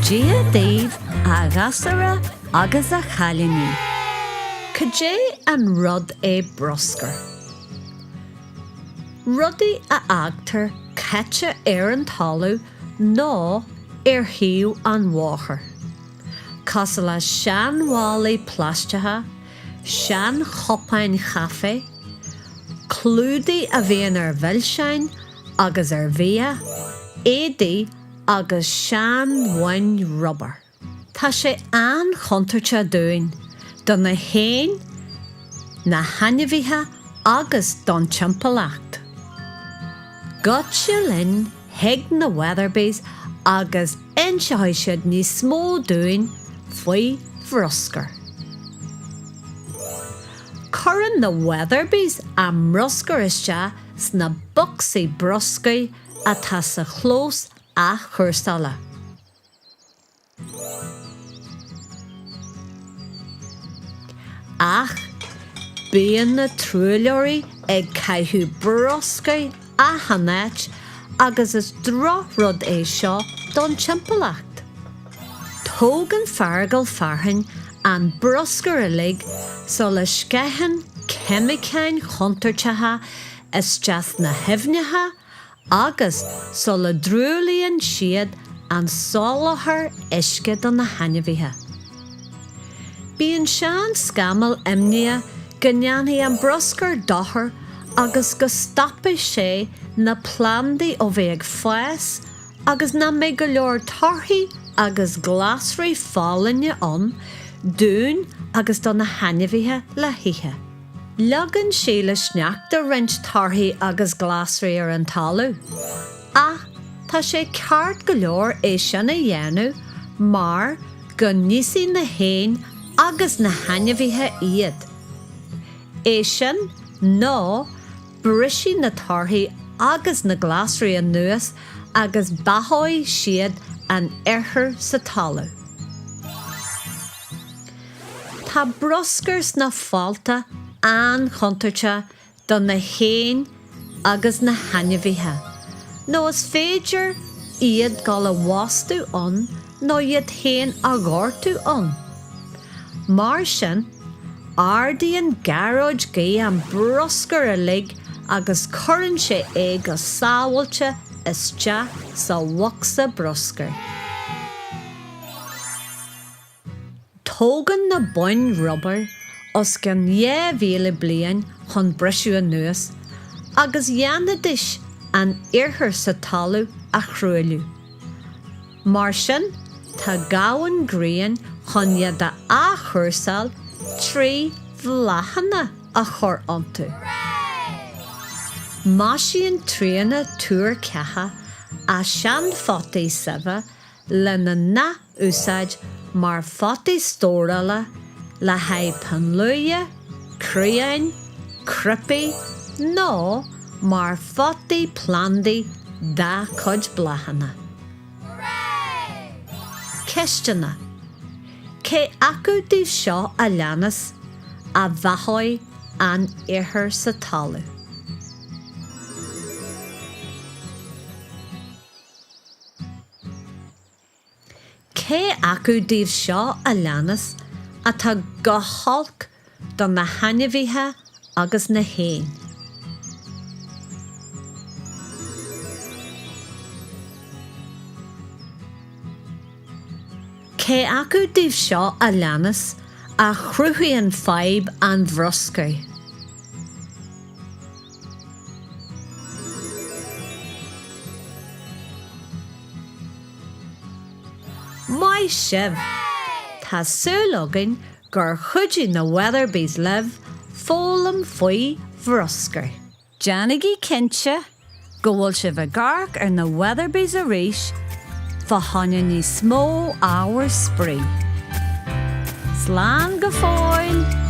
Dia daoibh a ghasúra agus a chailíní. Cad é an rud é bruscar? Rudaí a fhágtar caite ar an talamh nó ar thaobh an bhóthair. Cosúil le seanmhálaí plaisteacha, seanchupáin chaife, clúdaigh a bhíonn ar mhilseáin agus ar bhia, éadaí agus seanbhoinn rubair. Tá sé an-chontúirteach dúinn, do na héin, na hainmhithe agus don timpeallacht. Goitse linn chuig na Weatherbys agus inseoidh siad níos mó dúinn faoi bhruscar. Cuireann na Weatherbys a mbruscar isteach sna bocsaí bruscair atá sa chlós athchúrsála. Ach bíonn na truailleoirí ag caitheamh bruscair achan áit agus is drochrud é seo don timpeallacht. Tógann Feargal Fearthainn an bruscar uilig sula sceitheann ceimiceáin chontúirteacha isteach sna haibhneacha agus sula dtruaillíonn siad an soláthar uisce do na hainmhithe. Bíonn Seán Scamaill imníoch go ndéanfaidh an bruscar dochar agus go stopfaidh sé na plandaí ó bheith ag fás agus nach mbeidh go leor torthaí agus glasraí folláine ann dúinn agus do na hainmhithe le hithe. Leagann Síle Sneachta roinnt torthaí agus glasraí ar an talamh, ach tá sé ceart go leor é sin a dhéanamh mar go n-íosfaidh na héin agus na hainmhithe iad. É sin nó brisfidh na torthaí agus na glasraí anuas agus beathóidh siad an ithir sa talamh. Tá bruscar sna fálta an-chontúirteach do na héin agus na hainmhithe, nó is féidir iad dul i bhfostú ann nó iad féin a ghortú ann. Mar sin, ardaíonn Gearóid Gaoith an bruscar uilig agus cuireann sé é go sábháilte isteach sa bhocsa bruscair. Tógann na boinn rubair os cionn 2,000 bliain chun briseadh anuas agus dhéanfaidís an ithir sa talamh a thruailliú. Mar sin, tá gamhain Ghrian chun iad a athchúrsáil trí bhláthanna a chur iontu. Maisíonn Tríona Tuar Ceatha a seanphotaí seibhe lena n-ath-úsáid mar photaí stórála le haghaidh pinn luaidhe, criáin, cnaipí nó mar photaí plandaí dá cuid bláthanna. Ceisteanna, Cé acu díobh seo a leanas a bheathóidh an ithir sa talamh? Cé acu díobh seo a leanas atá go holc do na hainmhithe agus na héin? Cé acu díobh seo a leanas a chruthaíonn fadhb an bhruscair? Maith sibh! Tá súil againn gur chuidigh na Weatherbys libh foghlaim faoi bhruscar. Déanaigí cinnte go bhfuil sibh ag amharc ar na Weatherbys arís fá choinne níos mó ábhar spraoi. Slán go fóill!